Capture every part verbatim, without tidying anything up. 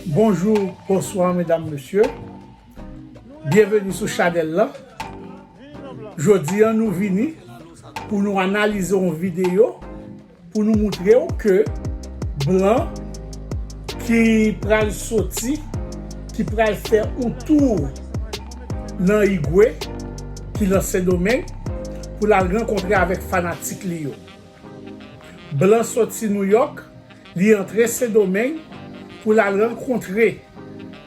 Bonjou, bonswa, medam, mesye. Byenveni sou chanèl la. Jodi a, nou vini pou nou analize yon videyo pou nou moutre w ke blan ki pral soti, ki pral fè yon tou nan Igwe, ki nan Sendomeng, pou l al rankontre avèk fanatik li yo. Blan soti Nouyòk, li antre Sendomeng pou l al rankontre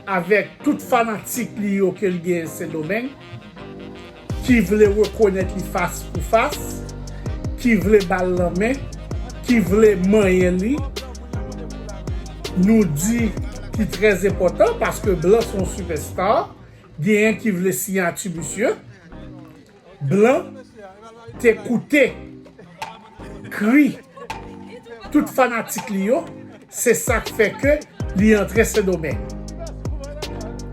avèk tout fanatik li yo ke l genyen Sendomeng, ki vle rekonèt li fas pou fas, ki vle ba l lanmen, ki vle manyen li. Nou di ki trè enpòtan paske blan se yon sipèsta, genyen ki vle siyati misye. Blan te koute kri tout fanatik li yo, se sa k fè ke li antre Sendomeng.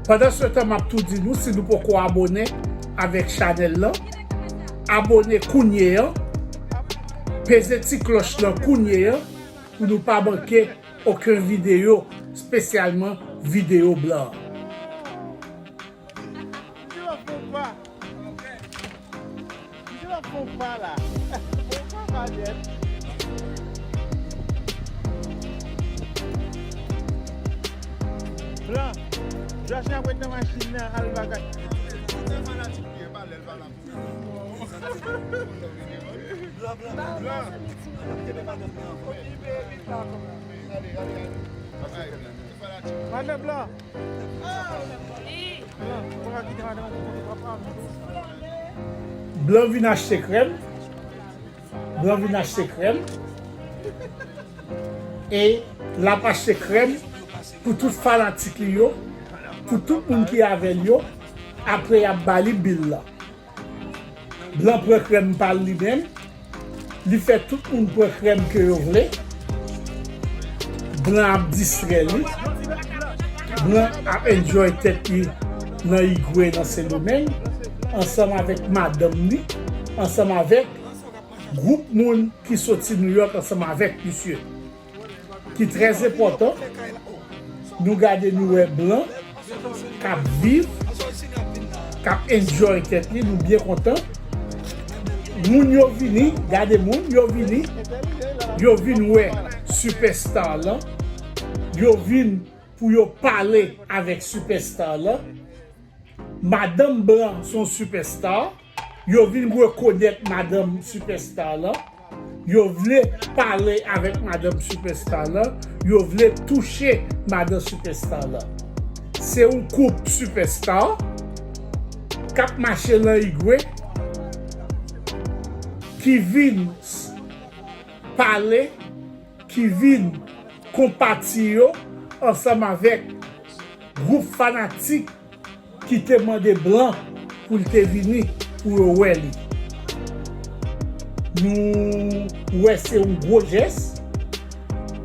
Pandan se tan, m ap tou di nou, si nou poko abone avèk chanèl lan, abone kounye a, peze ti klòch lan kounye a, pou nou pa manke okenn videyo, espesyalman videyo blan an. Ki lòt fon pa? Ki lòt fon pa la? Fon pa pa nèt. Blan, Josh ap ret nan machin nan, al bagay. Blan, blan, blan. Madan blan. Blan vin achte krèm. Blan vin achte krèm. E l ap achte krèm pou tout fanatik li yo, pou tout moun ki avè l yo. Apre, y ap ba li bil la. Blan pran krèm pa l li menm. Li fè tout moun pran krèm ke yo vle. Blan ap distrè li. Blan ap enjoy tèt li nan Igwe, nan Sendomeng, ansanm avèk madanm li, ansanm avèk gwoup moun ki soti Nouyòk ansanm avèk misye. Ki trè enpòtan, nou gade, nou wè blan k ap viv, k ap enjoy tèt li, nou byen kontan. Moun yo vini, gade moun, yo vini, yo vin wè sipèsta lan, yo vin pou yo pale avèk sipèsta lan. Madanm blan se yon sipèsta. Yo vin rekonèt madanm sipèsta lan. Yo vle pale avèk madanm sipèsta lan. Yo vle touche madanm sipèsta lan. Se yon koup sipèsta k ap mache nan Igwe ki vin s-, pale, ki vin konpati yo ansanm avèk gwoup fanatik ki te mande blan pou l te vini pou yo wè li. Nou wè se yon gwo jès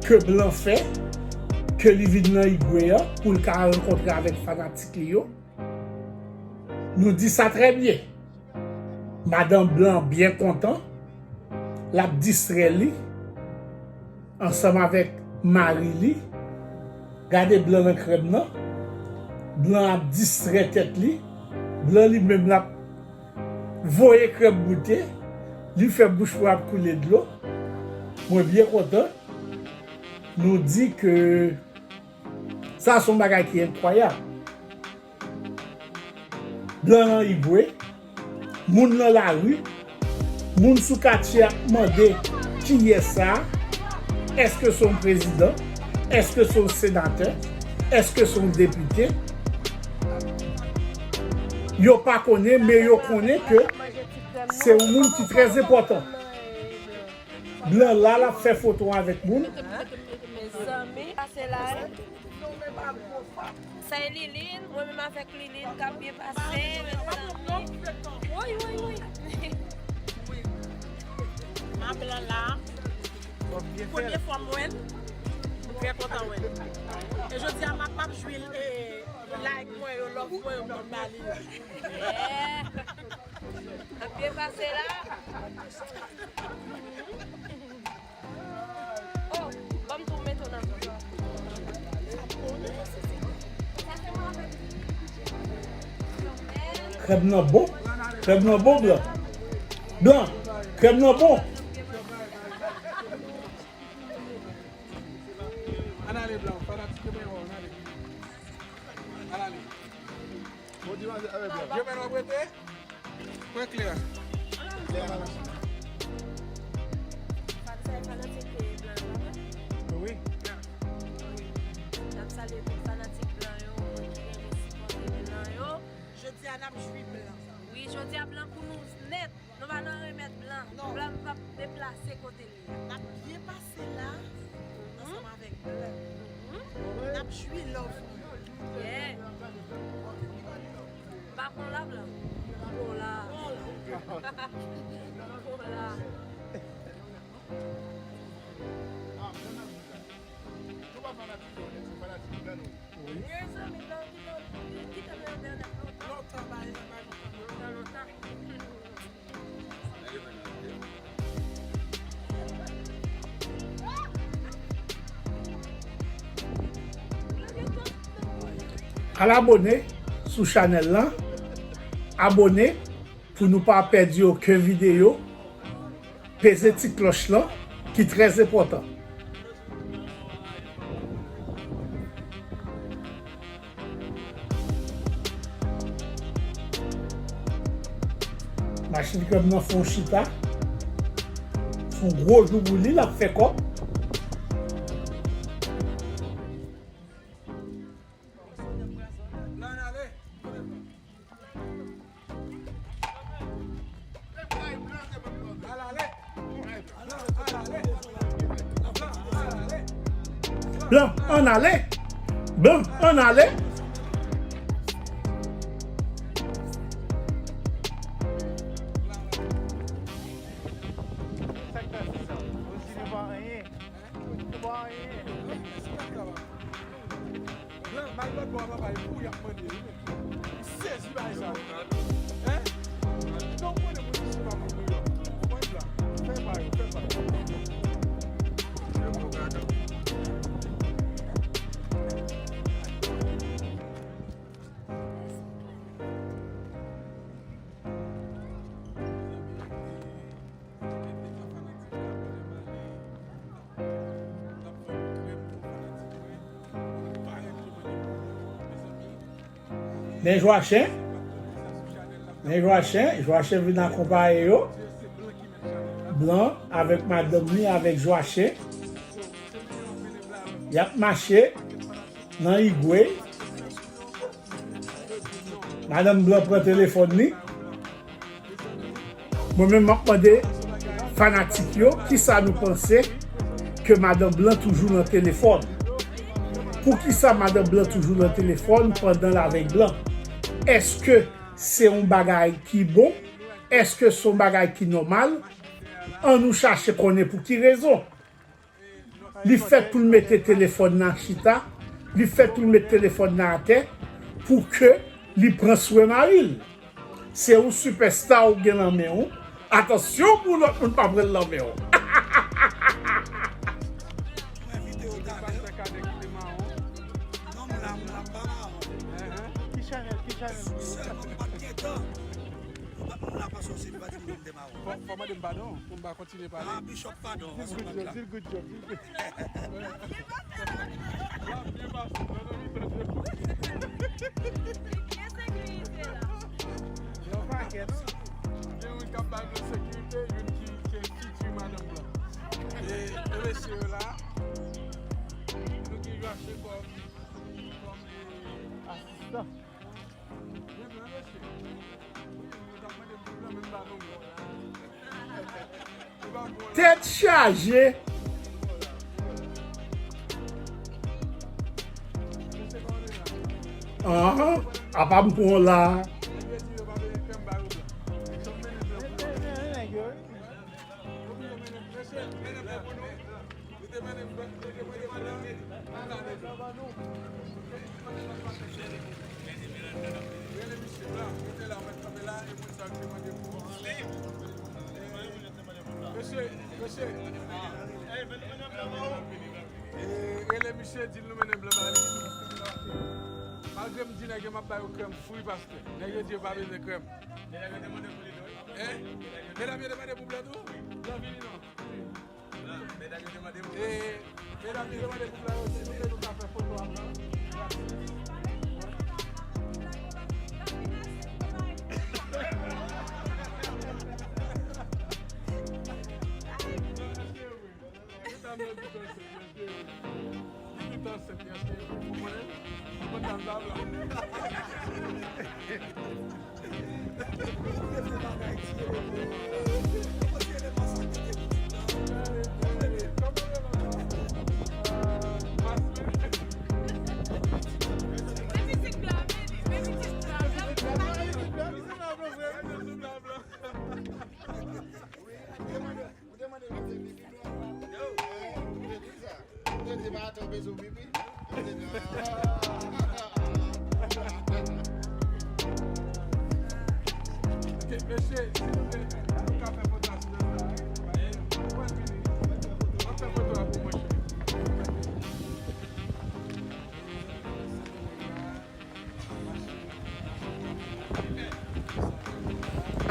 ke blan fè, ke li vin nan Igwe a pou l ka rankontre avèk fanatik li yo. Nou di sa trè byen. Madanm blan byen kontan. L ap distrè li ansanm avèk mari li. Gade blan nan krèm nan. Blan ap distrè tèt li. Blan li menm l ap voye krèm moute. Li fè bouch mwen ap koule dlo. Mwen byen kontan. Nou di ke sa se yon bagay ki enkwayab. Blan nan Igwe, moun nan lari, moun sou katye ap mande kiyès sa, èske se yon prezidan, èske se yon senatè, èske se yon depite. Yo pa konnen, men yo konnen ke se yon moun ki trè enpòtan. Blan la, l ap fè foto avèk moun. Mezanmi, pase la, wi. Sa e Liline, mwen menm avèk Liline k ap byen pase, mezanmi. Woy, woy, woy. M ap lan la. Premye fwa m wè l, m trè kontan wè l. E jodi a, m ap, m ap jwi l, e, like mwen yo, love mwen yo, m konn ba li yo. Yeah. Ap byen pase la. Oh, ban m tou mete w nan zòn. Sa konnen, se, se Krèm nan bon. Krèm nan bon, blan. Blan, krèm nan bon. Ann ale, blan, fanatik yo, ann ale. Ann ale. Bon dimanche avèk blan. Jemèl w ap rete? Pwen klè. Sa se fanatik blan yo, pa vre? Wi. Wi. N ap salye tout fanatik blan yo, moun ki renmen sipòte blan yo. Jodi a, n ap jwi blan. Wi, jodi a, blan pou nou nèt. Nou pa nan remèt blan. Non. Blan p ap deplase kote l ye a. N ap byen pase la, ansanm avèk blan. Mhm. N ap jwi love nou. Yeah. Pa kon la, blan. Kon la. Kon la. Nou pa fanatik yo, se fanatik blan nou. Wi. Mezanmi, blan kite, kite nan entènèt lontan. Lontan, bay, bay lontan. Lontan, lontan. Al abòne sou chanèl lan. Abòne pou nou pa pèdi okenn videyo. Peze ti klòch lan ki trè enpòtan. Machin krèm nan fè yon chita. Se yon gwo jou pou li, l ap fè kòb. Blan, ann ale. Blan, ann ale. Sa k pase sa? Osi nou pa anyen. Nou pa anyen. Blan, bay lòt bò a, papa, e pou y ap mande, wi, men. M sezi bagay sa yo. Hein? Non, m konnen moun isi pa moun Nouyòk. Ou konprann la? Fè pa yo, fè pa yo. Men Jwachen, men Jwachen, Jwachen vin akonpaye yo. Blan avèk madanm li, avèk Jwachen. Y ap mache nan Igwe. Madanm Blan pran telefòn li. Mwen menm, m ap mande fanatik yo, kisa nou panse ke Madanm Blan toujou nan telefòn? Poukisa Madanm Blan toujou nan telefòn pandan l avèk Blan? Èske se yon bagay ki bon? Èske se yon bagay ki nòmal? Ann nou chache konnen pou ki rezon. Li fèt pou l mete telefòn nan chita, li fèt pou l mete telefòn nan atè, pou ke li pran swen mari l. Se yon sipèsta ou gen nan men w. Atansyon pou lòt moun pa pran l nan men w. Ki chanèl, ki chanèl? Sèlman m pa t gen tan. Ou pa, m la pa sòsye, m pa di m te mawon. Fò, fò mande m padon pou m pa kontinye pale. Ah, Bishop, padon. Di l good job, di l good job, di l good job. W ap byen pase, non, non, non. Li byen sekirize la. Yon pakèt. Gen youn k ap bay nou sekirite, youn ki, ki fiti madanm Blan. E, e mesye yo la, nou gen Jwache kòm, kòm, e, asistan. Tèt chaje. Anhan, apa m pran w la. Li te mennen, li te mennen blan, li te mennen blan. Rele misye la, rete la, mwen kanpe la, e moun sa yo te mande pou. Mesye, mesye. E, rele misye, di l nou mennen blan ba li. Malgre m di nèg yo m ap ba yo krèm fri, pastè. Nèg yo di yo pa bezwen krèm. Medam yo te mande pou li tou, wi. Hein? Medam yo te mande pou blan tou? Blan vini non. Blan, medam yo te mande pou blan. Eh, medam yo te mande pou blan yo, si nou vle nou ka fè foto a blan. Medam yo tout ansent, mesye. Li tout ansent, mesye. Ou konnen? Ou konn dam sa blan. Ou te mande m ap fè pipi blan. Yo. Ou te di sa. Ou te di pa atann bezwen pipi. Ou te di, ah. Ok, mesye, silvouplè, nou ka fè foto a sou nèg la, wi. Mwen vini. Mwen fè foto a pou mwen, cheri.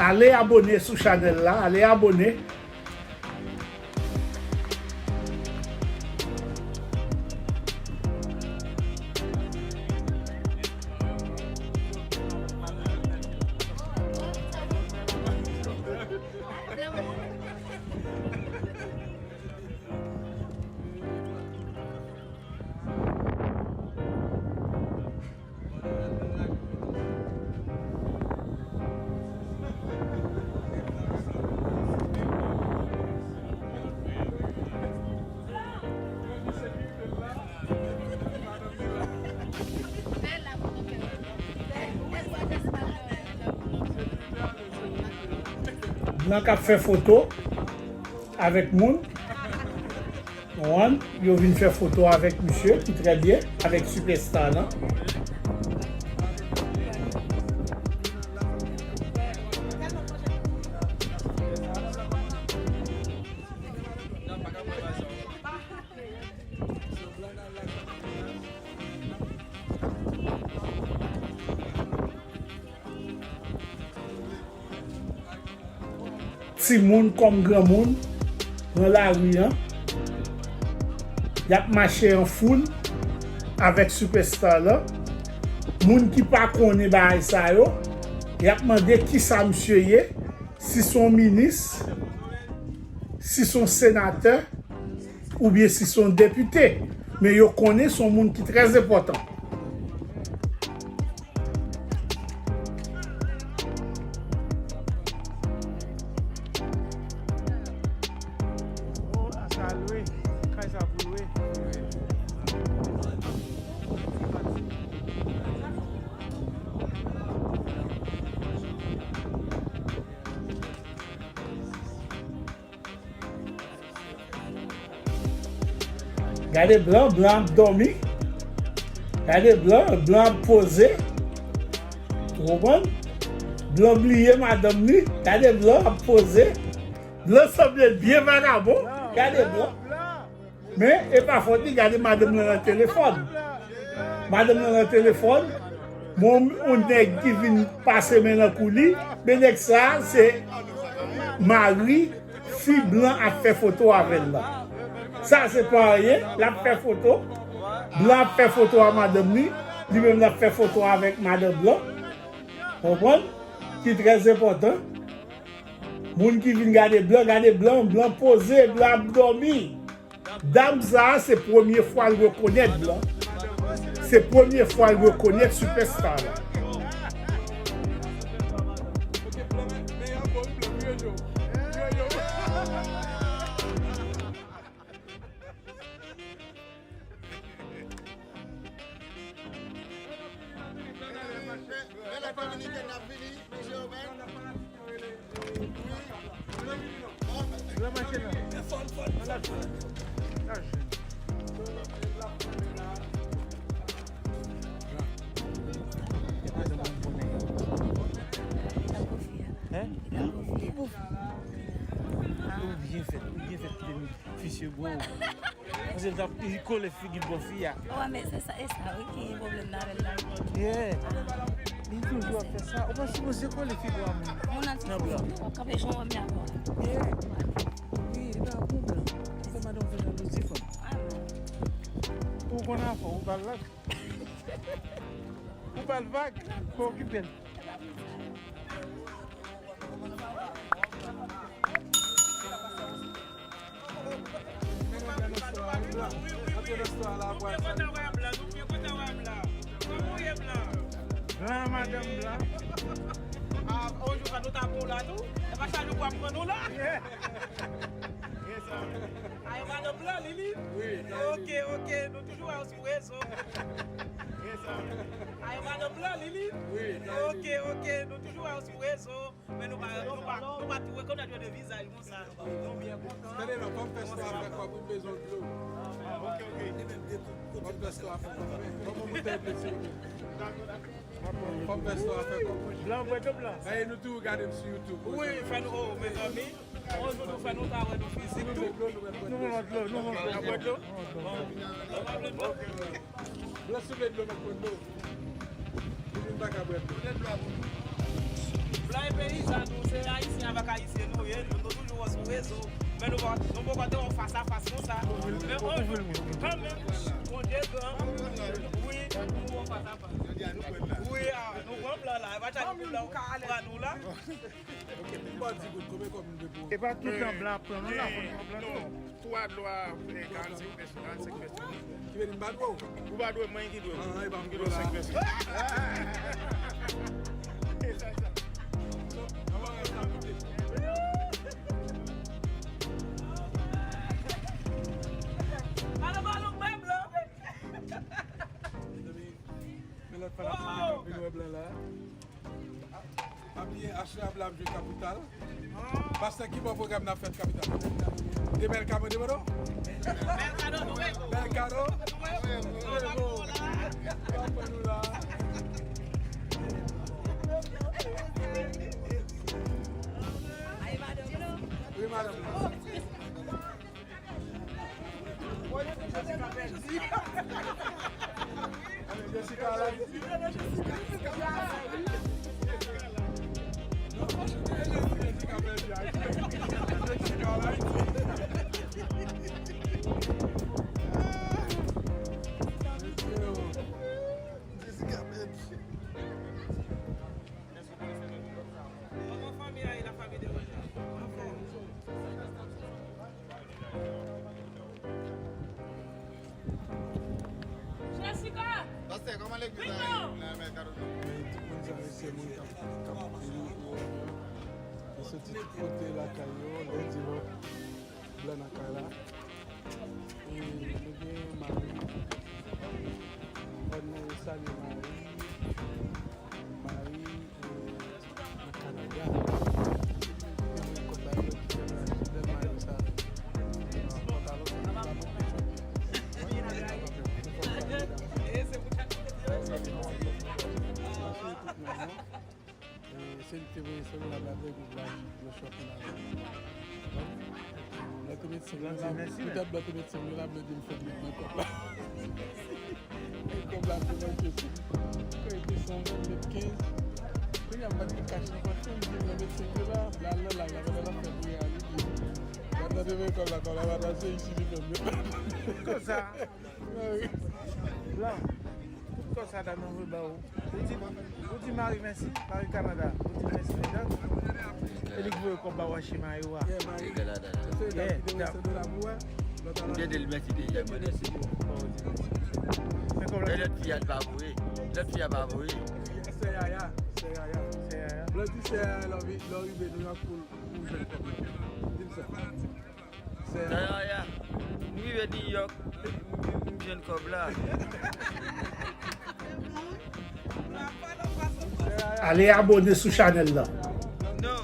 Ale abone sou chanèl la, ale abone. Blan k ap fè foto avèk moun. Konprann? Yo vin fè foto avèk misye, ki trè byen, avèk sipèsta lan. Timoun kòm granmoun nan lari an, y ap mache an foul avèk sipèsta lan. Moun ki pa konnen bagay sa yo, y ap mande kisa misye ye, si se yon minis, si se yon senatè, oubyen si se yon depite. Men yo konnen se yon moun ki trè enpòtan. Oh, a sa lwe. Kay sa pou lwe. Gade blan, blan ap dòmi. Gade blan, blan ap poze. Ou konprann? Blan bliye madanm li. Gade blan ap poze. Blan sanble l byen vagabon. Gade blan. Men, e pa fòt li, gade madanm nan nan telefòn. Madanm nan nan telefòn. Bon, yon nèg ki vin pase men nan kou li. Men nèg sa, se mari fi blan ap fè foto avè l la. Sa se pa anyen, l ap fè foto. Blan ap fè foto a madanm li, li menm l ap fè foto avèk madanm blan. Konprann? Ki trè enpòtan. Moun ki vin gade blan, gade blan, blan poze, blan ap dòmi. Dam sa a, se premye fwa l rekonèt blan. Se premye fwa l rekonèt sipèsta la. Hein? Ou byen fèt, ou byen fèt kite m fisye bro. Li t ap, li kole figi bò fi a. Wi, men se sa, e sa, wi, ki pwoblèm nan avè l la. Yeah. Li toujou ap fè sa. Ou pa sipoze kole figi a moun. Moun nan ti nan blan. Wi, w ap kanpe jan w wè m la. Yeah. Wi, li pa bon blan. Se madan w fè jalouzi, fanm. Ou konn afè w, ou pa l la. Ou ba l vag, pa okipe l. Blan, madanm blan. Ah, on jou sa nou ta bon la tou. E pa chak jou pou ap pran nou la. Yeah. Ayo, madanm blan, Lili. Wi. Ok, ok, nou toujou wè w sou rezo. Ayo, madanm blan, Lili. Wi. Ok, ok, nou toujou wè w sou rezo. Men nou pa, nou pa, nou pa tou rekonèt yo de vizaj konsa. Tande non, fò m fè swa avèk kòb, wi, bezwen dlo. Ok, ok. Fò m fè swa avèk kòb. Fò m fè swa avèk kòb. Blan, bwè dlo blan. Sa ye, nou tou gade m sou YouTube. Wi, fè nou, oh, mezanmi. On jou nou fè nou ta wè nou fizik tou. Nou vle dlo, nou vle dlo. N ap bwè dlo? Bon. Blan, si w vle dlo, mèt pran dlo. Li vin pa ka bwè dlo. Blan e peyizan nou, se ayisyen avèk ayisyen nou ye, nou, nou toujou wè sou rezo. Men nou pa, nou poko te wè fas a fas konsa. Men on jou, kanmenm, Bondye gran, wi, nou wè fas a fas. Wi, a, nou pran blan la, e pa chak jou blan pran nou la. Ok, pou m ba w di goud, konbyen kòb m dwe pou ou? E pa tout tan blan ap pran nou la, fò nou pran blan tou. Twa dlo a, eh, karannsenk pèso, karannsenk pèso. Ki vle di m pa dwe w? Ou pa dwe, mwen ki dwe. Ah, e pa m ki dwe w senk pèso. E sa, sa. So, an pa rete sa kote. Alo, alo, mwen blan. Mezanmi, men lòt fwa n ap fè vin wè blan la. Pa bliye, aswè a blan ap jwe kapital. Pastè, ki bò pwogram n ap fèt kapital? Demen Kado, demen Kado? Bèl Kado nou ye. Bèl Kado? Nou pa pou la. Wi, madanm. Jessica la. Jessica la. Jessica pèdi. Kòman fanmi a ye, la famille de Roger? Anfòm. Jessica! Pastè, kòman legliz la ye? Vin non! Tout moun sa yo se moun k ap, k ap vini pou yo. Yo soti tout kote lakay yo, lè di lòt. Blan nan kay la. E nou gen Mari. Fò nou salye Mari. Mari, e, nan Kanada. E, kòb la yo, bèl Mari sa. Pantalon, pantalon, t-shirt. E, se li ki te voye sèvi la, la, la, yo chòk la. Lè te met senk mil la, petèt lè te met senk mil la, vle di m fè mil nan kòb la. E kòb la te manke pou kòb te san ven, met kenz. Kounye a m pa t gen kach nan pòch mwen, m di m nan met senk mil la, la, la, la, la, la, la, fè pou reyalite. Lè te met kòb la, kòb la pa t ase, isi li fè mil. Konsa. Blan, tout kòb sa dam nan voye ba ou. Ou di, ou di Mari mèsi, Mari Kanada. Ou di mèsi, medam. E li k voye kòb ba Washi Mayo a. Yeah, Mari. Mari Kanada. Se dam ki te voye san dola pou wè. Ou te di l mèsi deja, mwen mèsi. E lòt fi a pa voye. Lòt fi a pa voye. Sè Yaya, sè Yaya. Sè Yaya. Blan di sè Yaya, lè w rive Nouyòk pou, pou jwenn kòb la. Di l sa. Sè Yaya, m rive Nouyòk, m jwenn kòb la. Ale abone sou chanèl la. No.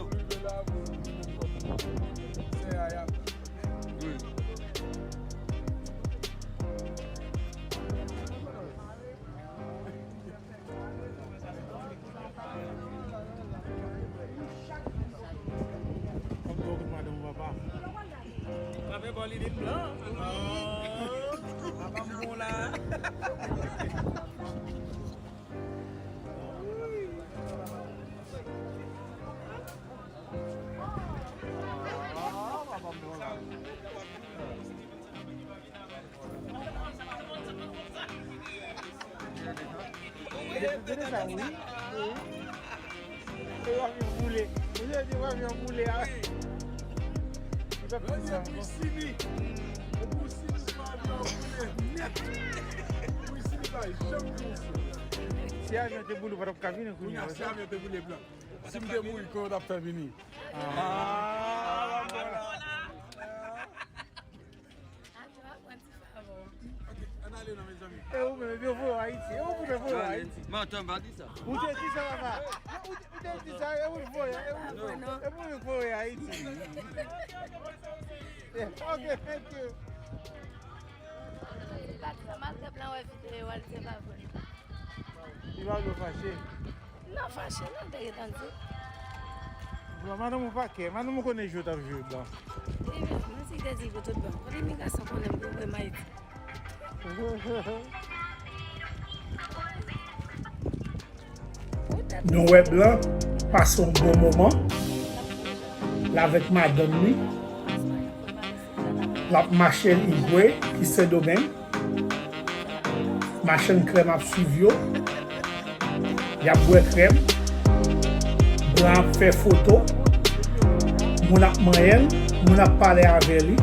Frape bò li vin blan. Oh. Gade sa, wi. E w ap vin boule. Ou di w ap vin boule a. Ou t ap di sa. Pou Sini. Pou Sini, w ap vin boule nèt. Pou Sini, pa janm konsa. Si avyon te boule, ou pa t ap ka vini kounye a. Si avyon te boule blan. Si m te mouri, kòman w t ap fè vini? Ah, voilà. Ato ap pran ti favò. Ok, ann ale non, mezanmi. E ou menm, epi yo voye w Ayiti. E ou pou te voye w Ayiti. Men atann, pa di sa. Ou te di sa, papa. Ou te, ou te di sa, e ou voye, e ou, e ou voye w Ayiti. Ok, thank you. Li pa di sa, malgre blan wè videyo a, li se pa vre. Li pa vle w fache. Non, fache non, te gentan di. Blan, madanm ou pa kè. Madanm ou konnen jwe w t ap jwe, blan. Li menm, mwen si te di pou tout blan. Kote imigrasyon konnen m pou mwen Ayiti. Nou wè blan pase yon bon moman. L avèk madanm li. L ap mache l Igwe, ki Sendomeng. Machann krèm ap swiv yo. Y ap bwè krèm. Blan ap fè foto. Moun ap manyen l. Moun ap pale avè li.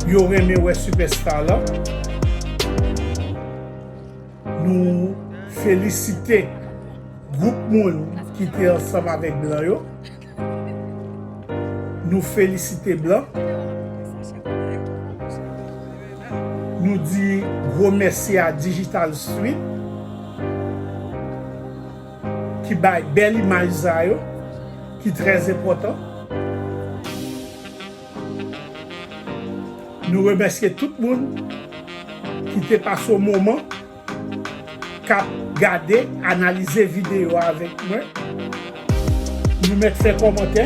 Yo renmen wè sipèsta la. Nou felisite gwoup moun ki te ansanm avèk blan yo. Nou felisite blan. Nou di gwo mèsi a Digital Street ki bay bèl imaj sa yo, ki trè enpòtan. Nou remèsye tout moun ki te pase yon moman k ap gade, analize videyo a avèk mwen. Nou mèt fè kòmantè,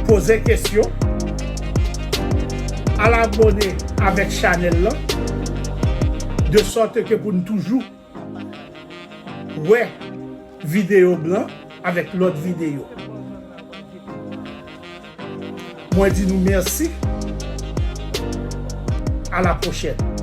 poze kesyon, al abòne avèk chanèl lan, de sòt ke pou n toujou wè videyo blan avèk lòt videyo. Mwen di nou mèsi. A la pwochèn.